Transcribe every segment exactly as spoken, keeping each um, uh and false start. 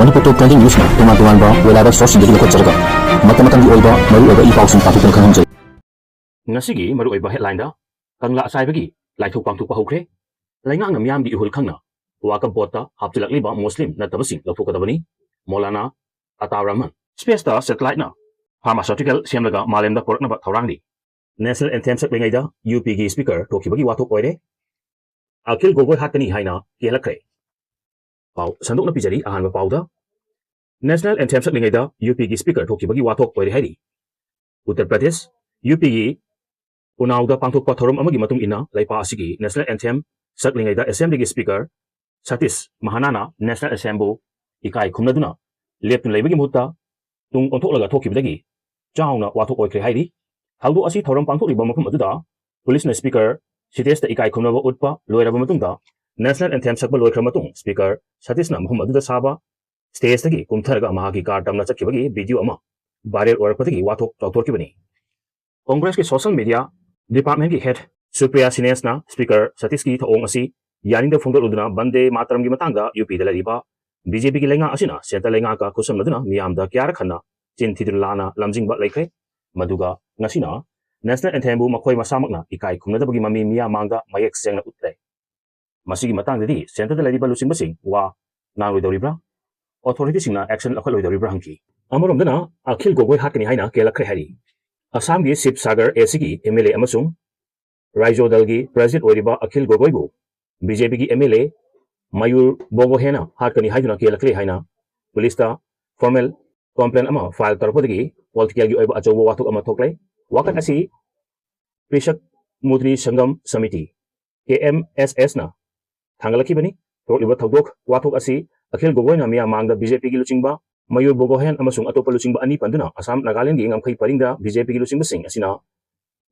ꯃꯅꯤꯄꯨꯔ ꯇꯣꯞ twenty ꯅ꯭ꯌꯨꯁꯅ ꯇꯣꯉꯥꯟ ꯇꯣꯉꯥꯟꯕ web ꯁꯣꯔꯁꯁꯤꯡꯗꯒꯤ ꯂꯧꯈꯠꯆꯔꯒ ꯃꯇꯝ ꯃꯇꯝꯒꯤ ꯑꯣꯏꯕ ꯃꯔꯨꯑꯣꯏꯕ ꯏ ꯄꯥꯎꯁꯤꯡ ꯄꯥꯊꯣꯛꯇꯨꯅ ꯈꯪꯍꯟꯖꯔꯤ꯫ ꯉꯁꯤꯒꯤ ꯃꯔꯨꯑꯣꯏꯕ ꯍꯦꯗꯂꯥꯏꯟꯗ, ꯀꯪꯂꯥ ꯑꯆꯥꯏꯕꯒꯤ ꯂꯥꯏꯊꯣꯛ ꯄꯥꯡꯊꯣꯛꯄ ꯍꯧꯈ꯭ꯔꯦ꯫ ꯂꯩꯉꯥꯛꯅ ꯃꯤꯌꯥꯝꯒꯤ ꯏꯍꯨꯜ ꯈꯪꯅ ꯋꯥꯀꯞ ꯕꯣꯔꯗꯇ ꯍꯥꯞꯆꯤꯜꯂꯛꯂꯤꯕ ꯃꯨꯁꯂꯤꯝ ꯅꯠꯇꯕꯁꯤꯡ ꯂꯧꯊꯣꯛꯀꯗꯕꯅꯤ, ꯃꯧꯂꯥꯅꯥ ꯑꯇꯥ ꯔꯍꯃꯟ꯫ ꯁ꯭ꯄꯦꯁꯇ ꯁꯦꯇꯦꯂꯥꯏꯠꯅ ꯐꯥꯔꯃꯥꯁꯤꯌꯨꯇꯤꯀꯦꯜ ꯁꯦꯝꯂꯒ ꯃꯥꯂꯦꯝꯗ ꯄꯨꯔꯛꯅꯕ ꯊꯧꯔꯥꯡꯂꯤ꯫ ꯅꯦꯁꯅꯦꯜ ꯑꯦꯟꯊꯦꯝ ꯁꯛꯂꯤꯉꯩꯗ ꯌꯨ ꯄꯤꯒꯤ ꯁ꯭ꯄꯤꯀꯔ ꯊꯣꯛꯈꯤꯕꯒꯤ ꯋꯥꯊꯣꯛ ꯑꯣꯏꯔꯦ꯫ ꯑꯈꯤꯜ ꯒꯣꯒꯣꯏ ꯍꯥꯠꯀꯅꯤ ꯍꯥꯏꯅ ꯀꯤꯍꯜꯂꯛꯈ꯭ꯔꯦ꯫ ꯄꯥꯎ ꯁꯟꯗꯣꯛꯅ ꯄꯤꯖꯔꯤ꯫ ꯑꯍꯥꯟꯕ ꯄꯥꯎꯗ, ꯅꯦꯁꯅꯦꯜ ꯑꯦꯟꯊꯦꯝ ꯁꯛꯂꯤꯉꯩꯗ ꯌꯨ ꯄꯤꯒꯤ ꯁ꯭ꯄꯤꯀꯔ ꯊꯣꯛꯈꯤꯕꯒꯤ ꯋꯥꯊꯣꯛ ꯑꯣꯏꯔꯦ ꯍꯥꯏꯔꯤ꯫ ꯎꯠꯇꯔ ꯄ꯭ꯔꯗꯦꯁ, ꯌꯨ ꯄꯤꯒꯤ ꯎꯅꯥꯎꯗ ꯄꯥꯡꯊꯣꯛꯄ ꯊꯧꯔꯝ ꯑꯃꯒꯤ ꯃꯇꯨꯡ ꯏꯟꯅ ꯂꯩꯄꯥꯛ ꯑꯁꯤꯒꯤ national anthem ꯁꯛꯂꯤꯉꯩꯗ ꯑꯦꯁꯦꯝꯕ꯭ꯂꯤꯒꯤ speaker Satish ꯃꯍꯥꯅꯥꯅ national ꯑꯦꯟꯊꯦꯝꯕꯨ ꯏꯀꯥꯏ ꯈꯨꯝꯅꯗꯨꯅ ꯂꯦꯞꯇꯨꯅ ꯂꯩꯕꯒꯤ ꯃꯍꯨꯠꯇ ꯇꯨꯡ ꯑꯣꯟꯊꯣꯛꯂꯒ ꯊꯣꯛꯈꯤꯕꯗꯒꯤ ꯆꯥꯎꯅ ꯋꯥꯊꯣꯛ ꯑꯣꯏꯈ꯭ꯔꯦ ꯍꯥꯏꯔꯤ꯫ ꯊꯧꯗꯣꯛ ꯑꯁꯤ ꯊꯧꯔꯝ ꯄꯥꯡꯊꯣꯛꯂꯤꯕ ꯃꯐꯝ ꯑꯗꯨꯗ ꯄꯨꯂꯤꯁꯅ ꯁ꯭ꯄꯤꯀꯔ ꯁꯤꯇꯦꯁꯇ ꯏꯀꯥꯏ ꯈꯨꯝꯅꯕ ꯎꯠꯄ ꯂꯣꯏꯔꯕ ꯃꯇꯨꯡꯗ, ꯅꯦꯁꯅꯦꯜ ꯑꯦꯟꯊꯦꯝ ꯁꯛꯄ ꯂꯣꯏꯈ꯭ꯔ ꯃꯇꯨꯡ ꯁ꯭ꯄꯤꯀꯔ ꯁꯇꯤꯁꯅ ꯃꯐꯝ ꯑꯗꯨꯗ ꯁꯥꯕ ꯁ꯭ꯇꯦꯖꯇꯒꯤ ꯀꯨꯝꯊꯔꯒ ꯃꯍꯥꯛꯀꯤ ꯀꯥꯔ ꯇꯝꯅ ꯆꯠꯈꯤꯕꯒꯤ ꯚꯤꯗꯤꯑꯣ ꯑꯃ ꯚꯥꯏꯔꯦꯜ ꯑꯣꯏꯔꯛꯄꯗꯒꯤ ꯋꯥꯊꯣꯛ ꯆꯥꯎꯊꯣꯛꯈꯤꯕꯅꯤ꯫ ꯀꯣꯡꯒ꯭ꯔꯦꯁꯀꯤ ꯁꯣꯁꯤꯌꯦꯜ ꯃꯤꯗꯤꯌꯥ ꯗꯤꯄꯥꯔꯠꯃꯦꯟꯒꯤ ꯍꯦꯗ ꯁꯨꯄ꯭ꯔꯤꯌꯥ ꯁꯤꯅꯦꯁꯅ ꯁ꯭ꯄꯤꯀꯔ ꯁꯇꯤꯁꯀꯤ ꯊꯧꯑꯣꯡ ꯑꯁꯤ ꯌꯥꯅꯤꯡꯗꯕ ꯐꯣꯡꯗꯣꯛꯂꯨꯗꯨꯅ ꯕꯟꯗꯦ ꯃꯥꯇꯔꯝꯒꯤ ꯃꯇꯥꯡꯗ ꯌꯨ ꯄꯤꯗ ꯂꯩꯔꯤꯕ ꯕꯤ ꯖꯦ ꯄꯤꯒꯤ ꯂꯩꯉꯥꯛ ꯑꯁꯤꯅ ꯁꯦꯟꯇꯔ ꯂꯩꯉꯥꯛꯀ ꯈꯨꯠꯁꯝꯅꯗꯨꯅ ꯃꯤꯌꯥꯝꯗ ꯀꯌꯥꯔꯛ ꯍꯟꯅ ꯆꯤꯟ ꯊꯤꯗꯨꯅ ꯂꯥꯟꯅ ꯂꯝꯖꯤꯡꯕ ꯂꯩꯈ꯭ꯔꯦ꯫ ꯃꯗꯨꯒ ꯉꯁꯤꯅ ꯅꯦꯁꯅꯦꯜ ꯑꯦꯟꯊꯦꯝꯕꯨ ꯃꯈꯣꯏ ꯃꯁꯥꯃꯛꯅ ꯏꯀꯥꯏ ꯈꯨꯝꯅꯗꯕꯒꯤ ꯃꯃꯤ ꯃꯤꯌꯥꯝ ꯃꯥꯡꯗ ꯃꯌꯦꯛ ꯁꯦꯡꯅ ꯎꯠꯂꯦ꯫ ꯃꯁꯤꯒꯤ ꯃꯇꯥꯡꯗꯗꯤ ꯁꯦꯟꯇꯔꯗ ꯂꯩꯔꯤꯕ ꯂꯨꯆꯤꯡꯕꯁꯤꯡ ꯋꯥ ꯉꯥꯡꯂꯣꯏꯗꯧꯔꯤꯕ꯭ꯔꯥ? ꯑꯣꯊꯣꯔꯤꯇꯤꯁꯤꯡꯅ ꯑꯦꯛꯁꯟ ꯂꯧꯈꯠꯂꯣꯏꯗꯧꯔꯤꯕ꯭ꯔꯥ ꯍꯪꯈꯤ꯫ ꯑꯃꯔꯣꯝꯗꯅ ꯑꯈꯤꯜ ꯒꯣꯒꯣꯏ ꯍꯥꯠꯀꯅꯤ ꯍꯥꯏꯅ ꯀꯦꯜꯂꯛꯈ꯭ꯔꯦ ꯍꯥꯏꯔꯤ꯫ ꯑꯁꯥꯝꯒꯤ ꯁꯤꯕꯁꯥꯒꯔ ꯑꯦ ꯁꯤꯒꯤ ꯑꯦꯝ ꯑꯦꯜ ꯑꯦ ꯑꯃꯁꯨꯡ ꯔꯥꯏꯖꯣ ꯗꯜꯒꯤ ꯄ꯭ꯔꯦꯁꯤꯗꯦꯟꯠ ꯑꯣꯏꯔꯤꯕ ꯑꯈꯤꯜ ꯒꯣꯒꯣꯏꯕꯨ ꯕꯤ ꯖꯦ ꯄꯤꯒꯤ ꯑꯦꯝ ꯑꯦꯜ ꯑꯦ ꯃꯌꯨꯔ ꯕꯣꯒꯣꯍꯦꯅ ꯍꯥꯠꯀꯅꯤ ꯍꯥꯏꯗꯨꯅ ꯀꯦꯜꯂꯛꯂꯦ ꯍꯥꯏꯅ ꯄꯨꯂꯤꯁꯇ ꯐꯣꯔꯃꯦꯜ ꯀꯝꯄ꯭ꯂꯦꯟ ꯑꯃ ꯐꯥꯏꯜ ꯇꯧꯔꯛꯄꯗꯒꯤ ꯄꯣꯂꯤꯇꯤꯀꯦꯜꯒꯤ ꯑꯣꯏꯕ ꯑꯆꯧꯕ ꯋꯥꯊꯣꯛ ꯑꯃ ꯊꯣꯛꯂꯦ꯫ ꯋꯥꯀꯠ ꯑꯁꯤ ꯀ꯭ꯔꯤꯁꯛ ꯃꯨꯇ꯭ꯔꯤ ꯁꯪꯒꯝ ꯁꯃꯤꯇꯤ, ꯀꯦ ꯑꯦꯝ ꯑꯦꯁ ꯑꯦꯁꯅ ꯊꯥꯡꯒꯠꯂꯛꯈꯤꯕꯅꯤ꯫ ꯊꯣꯛꯂꯤꯕ ꯊꯧꯗꯣꯛ ꯋꯥꯊꯣꯛ ꯑꯁꯤ ꯑꯈꯤꯜ ꯒꯣꯒꯣꯏꯅ ꯃꯤꯌꯥꯝ ꯃꯥꯡꯗ ꯕꯤ ꯖꯦ ꯄꯤꯒꯤ ꯂꯨꯆꯤꯡꯕ ꯃꯌꯨꯔ ꯕꯣꯒꯣꯍꯦꯟ ꯑꯃꯁꯨꯡ ꯑꯇꯣꯞꯄ ꯂꯨꯆꯤꯡꯕ ꯑꯅꯤ ꯄꯟꯗꯨꯅ ꯑꯁꯥꯝ ꯅꯥꯒꯥꯂꯦꯟꯗꯒꯤ ꯉꯝꯈꯩ ꯄꯔꯤꯡꯗ ꯕꯤ ꯖꯦ ꯄꯤꯒꯤ ꯂꯨꯆꯤꯡꯕꯁꯤꯡ ꯑꯁꯤꯅ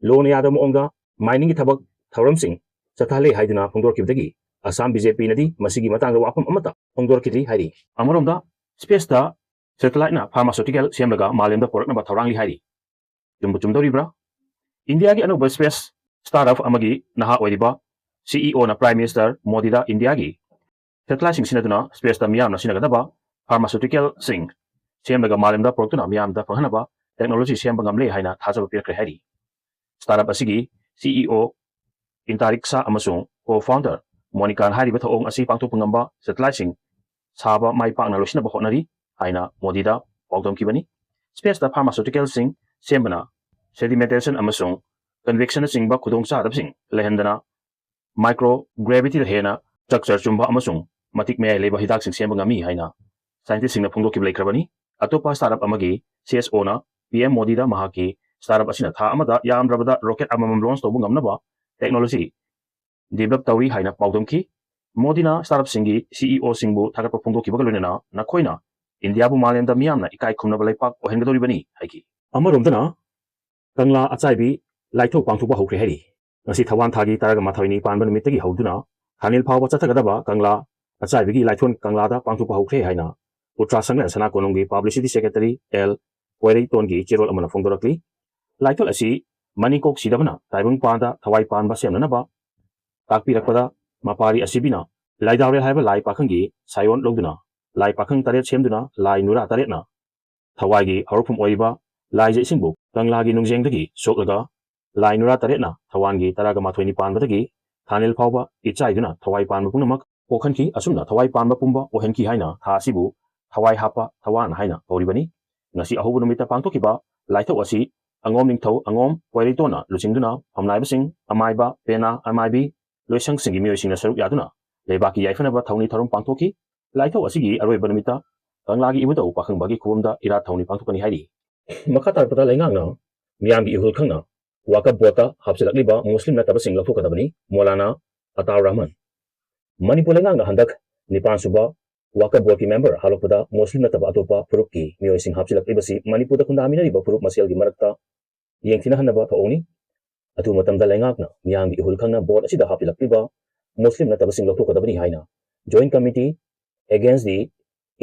ꯂꯣꯅ ꯌꯥꯗꯕ ꯃꯑꯣꯡꯗ ꯃꯥꯏꯅꯤꯡꯒꯤ ꯊꯕꯛ ꯊꯧꯔꯝꯁꯤꯡ ꯆꯠꯊꯍꯜꯂꯦ ꯍꯥꯏꯗꯨꯅ ꯐꯣꯡꯗꯣꯔꯛꯈꯤꯕꯗꯒꯤ ꯑꯁꯥꯝ ꯕꯤ ꯖꯦ ꯄꯤꯅꯗꯤ ꯃꯁꯤꯒꯤ ꯃꯇꯥꯡꯗ ꯋꯥꯐꯝ ꯑꯃꯠꯇ ꯐꯣꯡꯗꯣꯔꯛꯈꯤꯗ꯭ꯔꯤ ꯍꯥꯏꯔꯤ꯫ ꯑꯃꯔꯣꯝꯗ, ꯁ꯭ꯄꯦꯁꯇ ꯁꯦꯇꯦꯂꯥꯏꯠꯅ ꯐꯥꯔꯃꯥꯁꯤꯌꯨꯇꯤꯀꯦꯜ ꯁꯦꯝꯂꯒ ꯃꯥꯂꯦꯝꯗ ꯄꯨꯔꯛꯅꯕ ꯊꯧꯔꯥꯡꯂꯤ ꯍꯥꯏꯔꯤ꯫ ꯆꯨꯝꯕꯨ ꯆꯨꯝꯗꯧꯔꯤꯕ꯭ꯔꯥ? ꯏꯟꯗꯤꯌꯥꯒꯤ ꯑꯅꯧꯕ ꯁ꯭ꯄꯦꯁ ꯁ꯭ꯇꯥꯔꯠ ꯑꯞ ꯑꯃꯒꯤ ꯅꯍꯥ ꯑꯣꯏꯔꯤꯕ ꯁꯤ ꯏ ꯑꯣꯅ ꯄ꯭ꯔꯥꯏꯝ ꯃꯤꯅꯤꯁꯇꯔ ꯃꯣꯗꯤꯗ ꯏꯟꯗꯤꯌꯥꯒꯤ ꯁꯦꯇꯦꯂꯥꯏꯠꯁꯤꯡ ꯁꯤꯖꯤꯟꯅꯗꯨꯅ ꯁ꯭ꯄꯦꯁꯇ ꯃꯤꯌꯥꯝꯅ ꯁꯤꯖꯤꯟꯅꯒꯗꯕ pharmaceuticalꯁꯤꯡ ꯁꯦꯝꯂꯒ ꯃꯥꯂꯦꯝꯗ ꯄꯨꯔꯛꯇꯨꯅ ꯃꯤꯌꯥꯝꯗ ꯐꯪꯍꯟꯅꯕ technology ꯁꯦꯝꯕ ꯉꯝꯂꯦ ꯍꯥꯏꯅ ꯊꯥꯖꯕ ꯄꯤꯔꯛꯈ꯭ꯔꯦ ꯍꯥꯏꯔꯤ꯫ Startup ꯑꯁꯤꯒꯤ CEO ꯏꯟꯇꯥꯔꯤꯛ ꯁꯥ ꯑꯃꯁꯨꯡ co-founder ꯃꯣꯅꯤꯀꯥꯟ ꯍꯥꯏꯔꯤꯕ ꯊꯧꯑꯣꯡ ꯑꯁꯤ ꯄꯥꯡꯊꯣꯛꯄ ꯉꯝꯕ satelliteꯁꯤꯡ ꯁꯥꯕ ꯃꯥꯏ ꯄꯥꯛꯅ ꯂꯣꯏꯁꯤꯟꯅꯕ ꯍꯣꯠꯅꯔꯤ ꯍꯥꯏꯅ ꯃꯣꯗꯤꯗ ꯄꯥꯎꯗꯝꯈꯤꯕꯅꯤ꯫ Spaceꯇ pharmaceuticalꯁꯤꯡ ꯁꯦꯝꯕꯅ sedimentation ꯑꯃꯁꯨꯡ convectionꯅꯆꯤꯡꯕ ꯈꯨꯗꯣꯡꯆꯥꯗꯕꯁꯤꯡ ꯂꯩꯍꯟꯗꯅ microgravityꯗ ꯍꯦꯟꯅ structure ꯆꯨꯝꯕ ꯑꯃꯁꯨꯡ ꯃꯇꯤꯛ ꯃꯌꯥꯏ ꯂꯩꯕ ꯍꯤꯗꯥꯛꯁꯤꯡ ꯁꯦꯝꯕ ꯉꯝꯃꯤ ꯍꯥꯏꯅ scientistꯁꯤꯡꯅ ꯐꯣꯡꯗꯣꯛꯈꯤꯕ ꯂꯩꯈ꯭ꯔꯕꯅꯤ꯫ ꯑꯇꯣꯞꯄ startup ꯑꯃꯒꯤ CSOꯅ PM ꯃꯣꯗꯤꯗ ꯃꯍꯥꯛꯀꯤ startup ꯑꯁꯤꯅ ꯊꯥ ꯑꯃꯗ ꯌꯥꯝꯗ꯭ꯔꯕꯗ rocket ꯑꯃꯃꯝ launch ꯇꯧꯕ ꯉꯝꯅꯕ technology develop ꯇꯧꯔꯤ ꯍꯥꯏꯅ ꯄꯥꯎꯗꯝꯈꯤ꯫ ꯃꯣꯗꯤꯅ startupꯁꯤꯡꯒꯤ CEOꯁꯤꯡꯕꯨ ꯊꯥꯒꯠꯄ ꯐꯣꯡꯗꯣꯛꯈꯤꯕꯒ ꯂꯣꯏꯅꯅ ꯅꯈꯣꯏꯅ ꯏꯟꯗꯤꯌꯥꯕꯨ ꯃꯥꯂꯦꯝꯗ ꯃꯤꯌꯥꯝꯅ ꯏꯀꯥꯏ ꯈꯨꯝꯅꯕ ꯂꯩꯄꯥꯛ ꯑꯣꯏꯍꯟꯒꯗꯧꯔꯤꯕꯅꯤ ꯍꯥꯏꯈꯤ꯫ ꯑꯃꯔꯣꯝꯗꯅ ꯀꯪꯂꯥ ꯑꯆꯥꯏꯕꯤ ꯂꯥꯏꯊꯧ ꯄꯥꯡꯊꯣꯛꯄ ꯍꯧꯈ꯭ꯔꯦ ꯍꯥꯏꯔꯤ꯫ ꯉꯁꯤ ꯊꯧꯋꯥꯟ ꯊꯥꯒꯤ ꯇꯔꯥꯒ ꯃꯥꯊꯣꯏꯅꯤ ꯄꯥꯟꯕ ꯅꯨꯃꯤꯠꯇꯒꯤ ꯍꯧꯗꯨꯅ ꯊꯥꯅꯤꯜ ꯐꯥꯎꯕ ꯆꯠꯊꯒꯗꯕ ꯀꯪꯂꯥ ꯑꯆꯥꯏꯕꯤꯒꯤ ꯂꯥꯏꯊꯣꯟ ꯀꯪꯂꯥꯗ ꯄꯥꯡꯊꯣꯛꯄ ꯍꯧꯈ꯭ꯔꯦ ꯍꯥꯏꯅ ꯎꯠꯇ꯭ꯔꯥꯁꯪꯂꯦꯟ ꯁꯅꯥ ꯀꯣꯅꯨꯡꯒꯤ publicity secretary ꯑꯦꯜ ꯀꯣꯏꯔꯩꯇꯣꯟꯒꯤ ꯆꯦꯔꯣꯜ ꯑꯃꯅ ꯐꯣꯡꯗꯣꯔꯛꯂꯤ꯫ ꯂꯥꯏꯊꯣꯟ ꯑꯁꯤ ꯃꯅꯤꯀꯣꯛ ꯁꯤꯗꯕꯅ ꯇꯥꯏꯕꯪ ꯄꯥꯟꯗ ꯊꯋꯥꯏ ꯄꯥꯟꯕ ꯁꯦꯝꯅꯅꯕ ꯇꯥꯛꯄꯤꯔꯛꯄꯗ ꯃꯄꯥꯔꯤ ꯑꯁꯤꯕꯤꯅ ꯂꯥꯏꯗꯥꯎꯔꯦꯜ ꯍꯥꯏꯕ ꯂꯥꯏ ꯄꯥꯈꯪꯒꯤ ꯁꯥꯏꯑꯣꯟ ꯂꯧꯗꯨꯅ ꯂꯥꯏ ꯄꯥꯈꯪ ꯇꯔꯦꯠ ꯁꯦꯝꯗꯨꯅ ꯂꯥꯏ ꯅꯨꯔꯥ ꯇꯔꯦꯠꯅ ꯊꯋꯥꯏꯒꯤ ꯍꯧꯔꯛꯐꯝ ꯑꯣꯏꯔꯤꯕ ꯂꯥꯏꯖ ꯏꯁꯤꯡꯕꯨ ꯀꯪꯂꯥꯒꯤ ꯅꯨꯡꯖꯦꯡꯗꯒꯤ ꯁꯣꯛꯂꯒ ꯂꯥꯏ ꯅꯨꯔꯥ ꯇꯔꯦꯠꯅ ꯊꯧꯋꯥꯟꯒꯤ ꯇꯔꯥꯒ ꯃꯥꯊꯣꯏꯅꯤ ꯄꯥꯟꯕꯗꯒꯤ ꯊꯥꯅꯤꯜ ꯐꯥꯎꯕ ꯏꯆꯥꯏꯗꯨꯅ ꯊꯋꯥꯏ ꯄꯥꯟꯕ ꯄꯨꯝꯅꯃꯛ ꯄꯣꯛꯍꯟꯈꯤ꯫ ꯑꯁꯨꯝꯅ ꯊꯋꯥꯏ ꯄꯥꯟꯕ ꯄꯨꯝꯕ ꯑꯣꯏꯍꯟꯈꯤ ꯍꯥꯏꯅ ꯊꯥ ꯑꯁꯤꯕꯨ ꯊꯋꯥꯏ ꯍꯥꯞꯄ ꯊꯋꯥꯟ ꯍꯥꯏꯅ ꯀꯧꯔꯤꯕꯅꯤ꯫ ꯉꯁꯤ ꯑꯍꯧꯕ ꯅꯨꯃꯤꯠꯇ ꯄꯥꯡꯊꯣꯛꯈꯤꯕ ꯂꯥꯏꯊꯧ ꯑꯁꯤ ꯑꯉꯣꯝ ꯅꯤꯡꯊꯧ ꯑꯉꯣꯝ ꯀꯣꯏꯔꯩꯇꯣꯟꯅ ꯂꯨꯆꯤꯡꯗꯨꯅ ꯐꯝꯅꯥꯏꯕꯁꯤꯡ ꯑꯃꯥꯏꯕ, ꯄꯦꯅꯥ, ꯑꯃꯥꯏꯕꯤ ꯂꯣꯏꯁꯪꯁꯤꯡꯒꯤ ꯃꯤꯑꯣꯏꯁꯤꯡꯅ ꯁꯔꯨꯛ ꯌꯥꯗꯨꯅ ꯂꯩꯕꯥꯛꯀꯤ ꯌꯥꯏꯐꯅꯕ ꯊꯧꯅꯤ ꯊꯧꯔꯝ ꯄꯥꯡꯊꯣꯛꯈꯤ꯫ ꯂꯥꯏꯊꯧ ꯑꯁꯤꯒꯤ ꯑꯔꯣꯏꯕ ꯅꯨꯃꯤꯠꯇ ꯀꯪꯂꯥꯒꯤ ꯏꯕꯨꯙꯧ ꯄꯥꯈꯪꯕꯒꯤ ꯈꯨꯕꯝꯗ ꯏꯔꯥꯠ ꯊꯧꯅꯤ ꯄꯥꯡꯊꯣꯛꯀꯅꯤ ꯍꯥꯏꯔꯤ꯫ ꯃꯈꯥ ꯇꯥꯔꯛꯄꯗ ꯂꯩꯉꯥꯛꯅ ꯃꯤꯌꯥꯝꯒꯤ ꯏꯍꯨꯜ ꯈꯪꯅ ꯋꯥꯀꯞ ꯕꯣꯔꯗꯇ ꯍꯥꯞꯆꯤꯜꯂꯛꯂꯤꯕ ꯃꯨꯁꯂꯤꯝ ꯅꯠꯇꯕꯁꯤꯡ ꯂꯧꯊꯣꯛꯀꯗꯕꯅꯤ, ꯃꯣꯂꯥꯅꯥ ꯑꯇꯥꯎꯔ ꯔꯍꯃꯟ꯫ ꯃꯅꯤꯄꯨꯔ ꯂꯩꯉꯥꯛꯅ ꯍꯟꯗꯛ ꯅꯤꯄꯥꯟ ꯁꯨꯕ ꯋꯥꯀꯞ ꯕꯣꯔꯗꯀꯤ ꯃꯦꯝꯕꯔ ꯍꯥꯞꯂꯛꯄꯗ ꯃꯨꯁꯂꯤꯝ ꯅꯠꯇꯕ ꯑꯇꯣꯞꯄ ꯐꯨꯔꯨꯞꯀꯤ ꯃꯤꯑꯣꯏꯁꯤꯡ ꯍꯥꯞꯆꯤꯜꯂꯛꯂꯤꯕꯁꯤ ꯃꯅꯤꯄꯨꯔꯗ ꯈꯨꯟꯗꯥꯃꯤꯟꯅꯔꯤꯕ ꯐꯨꯔꯨꯞ ꯃꯁꯦꯜꯒꯤ ꯃꯔꯛꯇ ꯌꯦꯡꯊꯤꯅꯍꯟꯅꯕ ꯊꯧꯑꯣꯡꯅꯤ꯫ ꯑꯊꯨꯕ ꯃꯇꯝꯗ ꯂꯩꯉꯥꯛꯅ ꯃꯤꯌꯥꯝꯒꯤ ꯏꯍꯨꯜ ꯈꯪꯅ ꯕꯣꯔꯗ ꯑꯁꯤꯗ ꯍꯥꯞꯆꯤꯜꯂꯛꯂꯤꯕ ꯃꯨꯁꯂꯤꯝ ꯅꯠꯇꯕꯁꯤꯡ ꯂꯧꯊꯣꯛꯀꯗꯕꯅꯤ ꯍꯥꯏꯅ Joint Committee Against the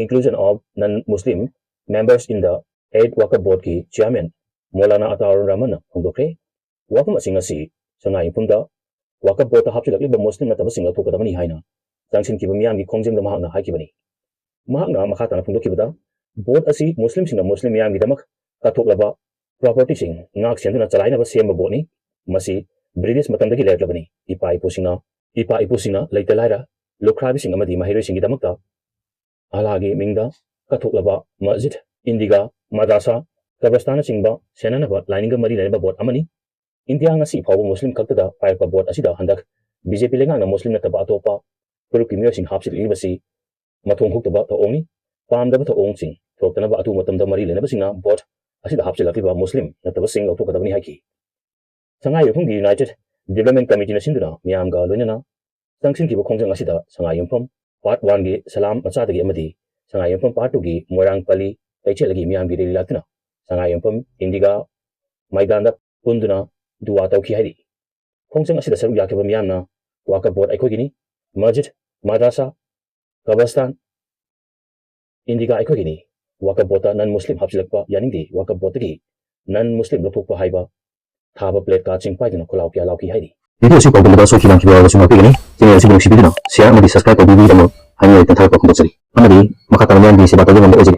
Inclusion of Non-Muslim Members in the Eighth Waqf Boardꯀꯤ chairman ꯃꯣꯂꯥꯅꯥ ꯑꯇꯥꯎꯔ ꯔꯍꯃꯟꯅ ꯐꯣꯡꯗꯣꯛꯈ꯭ꯔꯦ꯫ ꯋꯥꯐꯝ ꯑꯁꯤ ꯉꯁꯤ ꯁꯉꯥꯏ ꯌꯨꯝꯐꯝꯗ ꯋꯥꯀꯞ ꯕꯣꯔꯗꯇ ꯍꯥꯞꯆꯤꯜꯂꯛꯂꯤꯕ ꯃꯨꯁꯂꯤꯝ ꯅꯠꯇꯕꯁꯤꯡ ꯂꯧꯊꯣꯛꯀꯗꯕꯅꯤ ꯍꯥꯏꯅ ꯆꯪꯁꯤꯟꯈꯤꯕ ꯃꯤꯌꯥꯝꯒꯤ ꯈꯣꯡꯖꯦꯜꯗ ꯃꯍꯥꯛꯅ ꯍꯥꯏꯈꯤꯕꯅꯤ꯫ ꯃꯍꯥꯛꯅ ꯃꯈꯥ ꯇꯥꯅ ꯐꯣꯡꯗꯣꯛꯈꯤꯕꯗ, ꯚꯣꯠ ꯑꯁꯤ ꯃꯨꯁꯂꯤꯝꯁꯤꯡꯅ ꯃꯨꯁꯂꯤꯝ ꯃꯤꯌꯥꯝꯒꯤꯗꯃꯛ ꯀꯠꯊꯣꯛꯂꯕ ꯄ꯭ꯔꯣꯄꯔꯇꯤꯁꯤꯡ ꯉꯥꯛ ꯁꯦꯟꯗꯨꯅ ꯆꯂꯥꯏꯅꯕ ꯁꯦꯝꯕ ꯚꯣꯠꯅꯤ꯫ ꯃꯁꯤ ꯕ꯭ꯔꯤꯇꯤꯁ ꯃꯇꯝꯗꯒꯤ ꯂꯩꯔꯛꯂꯕꯅꯤ꯫ ꯏꯄꯥ ꯏꯄꯨꯁꯤꯡꯅ ꯏꯄꯥ ꯏꯄꯨꯁꯤꯡꯅ ꯂꯩꯇ ꯂꯥꯏꯔ, ꯂꯨꯈ꯭ꯔꯥꯕꯤꯁꯤꯡ ꯑꯃꯗꯤ ꯃꯍꯩꯔꯣꯏꯁꯤꯡꯒꯤꯗꯃꯛꯇ ꯑꯜꯂꯥꯍꯒꯤ ꯃꯤꯡꯗ ꯀꯠꯊꯣꯛꯂꯕ ꯃꯁꯖꯤꯗ, ꯏꯟꯗꯤꯒꯥ, ꯃꯗ꯭ꯔꯁꯥ, ꯀꯕꯔꯁꯇꯥꯟꯅꯆꯤꯡꯕ ꯁꯦꯟꯅꯅꯕ ꯂꯥꯏꯅꯤꯡꯒ ꯃꯔꯤ ꯂꯩꯅꯕ ꯚꯣꯠ ꯑꯃꯅꯤ꯫ ꯏꯟꯗꯤꯌꯥ ꯉꯁꯤ ꯐꯥꯎꯕ ꯃꯨꯁꯂꯤꯝ ꯈꯛꯇꯗ ꯄꯥꯏꯔꯛꯄ ꯚꯣꯠ ꯑꯁꯤꯗ ꯍꯟꯗꯛ ꯕꯤ ꯖꯦ ꯄꯤ ꯂꯩꯉꯥꯛꯅ ꯃꯨꯁꯂꯤꯝ ꯅꯠꯇꯕ ꯑꯇꯣꯞꯄ ꯐꯨꯔꯨꯞꯀꯤ ꯃꯤꯑꯣꯏꯁꯤꯡ ꯍꯥꯞꯆꯤꯜꯂꯛꯂꯤꯕꯁꯤ ꯃꯊꯣꯡ ꯍꯨꯛꯇꯕ ꯊꯧꯑꯣꯡꯅꯤ꯫ ꯄꯥꯝꯗꯕ ꯊꯧꯑꯣꯡꯁꯤꯡ ꯊꯣꯛꯇꯅꯕ ꯑꯊꯨꯕ ꯃꯇꯝꯗ ꯃꯔꯤ ꯂꯩꯅꯕꯁꯤꯡꯅ ꯚꯣꯠ ꯑꯁꯤꯗ ꯍꯥꯞꯆꯤꯜꯂꯛꯂꯤꯕ ꯃꯨꯁꯂꯤꯝ ꯅꯠꯇꯕꯁꯤꯡ ꯂꯧꯊꯣꯛꯀꯗꯕꯅꯤ ꯍꯥꯏꯈꯤ꯫ ꯁꯉꯥꯏ ꯌꯨꯝꯐꯝꯒꯤ ꯌꯨꯅꯥꯏꯇꯦꯗ ꯗꯤꯕ꯭ꯂꯞꯃꯦꯟ ꯀꯃꯤꯇꯤꯅ ꯁꯤꯟꯗꯨꯅ ꯃꯤꯌꯥꯝꯒ ꯂꯣꯏꯅꯅ ꯆꯪꯁꯤꯟꯈꯤꯕ ꯈꯣꯡꯖꯪ ꯑꯁꯤꯗ ꯁꯉꯥꯏ ꯌꯨꯝꯐꯝ ꯄꯥꯔꯠ ꯋꯥꯟꯒꯤ ꯁꯂꯥꯝ ꯃꯆꯥꯗꯒꯤ ꯑꯃꯗꯤ ꯁꯉꯥꯏ ꯌꯨꯝꯐꯝ ꯄꯥꯔꯠ ꯇꯨꯒꯤ ꯃꯣꯏꯔꯥꯡ ꯄꯜꯂꯤ ꯀꯩꯊꯦꯜꯗꯒꯤ ꯃꯤꯌꯥꯝꯒꯤ ꯔꯦꯂꯤ ꯂꯥꯛꯇꯨꯅ ꯁꯉꯥꯏ ꯌꯨꯝꯐꯝ ꯏꯟꯗꯤꯒꯥ ꯃꯩꯗꯥꯟꯗ ꯄꯨꯟꯗꯨꯅ ꯗꯨꯋꯥ ꯇꯧꯈꯤ ꯍꯥꯏꯔꯤ꯫ ꯈꯣꯡꯖꯪ ꯑꯁꯤꯗ ꯁꯔꯨꯛ ꯌꯥꯈꯤꯕ ꯃꯤꯌꯥꯝꯅ ꯋꯥꯀꯐ ꯕꯣꯔꯗ ꯑꯩꯈꯣꯏꯒꯤꯅꯤ, ꯃꯁꯖꯤꯗ, ꯃꯗ꯭ꯔꯁꯥ, ꯀꯕꯔꯁꯇꯥꯟ, ꯏꯟꯗꯤꯒꯥ ꯑꯩꯈꯣꯏꯒꯤꯅꯤ, ꯋꯥꯀꯐ ꯕꯣꯔꯗꯇ ꯅꯟ ꯃꯨꯁꯂꯤꯝ ꯍꯥꯞꯆꯤꯜꯂꯛꯄ ꯌꯥꯅꯤꯡꯗꯦ, ꯋꯥꯀꯐ ꯕꯣꯔꯗꯇꯒꯤ ꯅꯟ ꯃꯨꯁꯂꯤꯝ ꯂꯧꯊꯣꯛꯄ ꯍꯥꯏꯕ ꯊꯥꯕ ꯄ꯭ꯂꯦ ꯀꯥꯔꯗꯁꯤꯡ ꯄꯥꯏꯗꯨꯅ ꯈꯣꯜꯂꯥꯎ ꯀꯌꯥ ꯂꯥꯎꯈꯤ ꯍꯥꯏꯔꯤ꯫ ꯚꯤꯗꯤꯑꯣ ꯑꯁꯤ ꯄꯥꯎꯗꯝꯗꯕ ꯁꯣꯏꯈꯤ ꯂꯥꯟꯈꯤꯕ ꯌꯥꯎꯔꯕꯁꯨ ꯉꯥꯛꯄꯤꯒꯅꯤ꯫ ꯆꯦꯅꯦꯜ ꯑꯁꯤꯕꯨ ꯅꯨꯡꯁꯤꯕꯤꯗꯨꯅ ꯁꯤꯌꯥꯔ ꯑꯃꯗꯤ ꯁꯕꯁꯀ꯭ꯔꯥꯏꯕ ꯇꯧꯕꯤꯕꯒꯤꯗꯃꯛ ꯍꯥꯏꯅꯤꯡꯉꯥꯏ ꯂꯩꯇꯅ ꯊꯥꯒꯠꯄ ꯐꯣꯡꯗꯣꯛꯆꯔꯤ꯫ ꯑꯃꯗꯤ ꯃꯈꯥ ꯇꯥꯅ ꯃꯤꯌꯥꯝꯒꯤ ꯁꯦꯕꯥ ꯇꯧꯖꯅꯕ ꯑꯣꯏꯖꯒꯦ꯫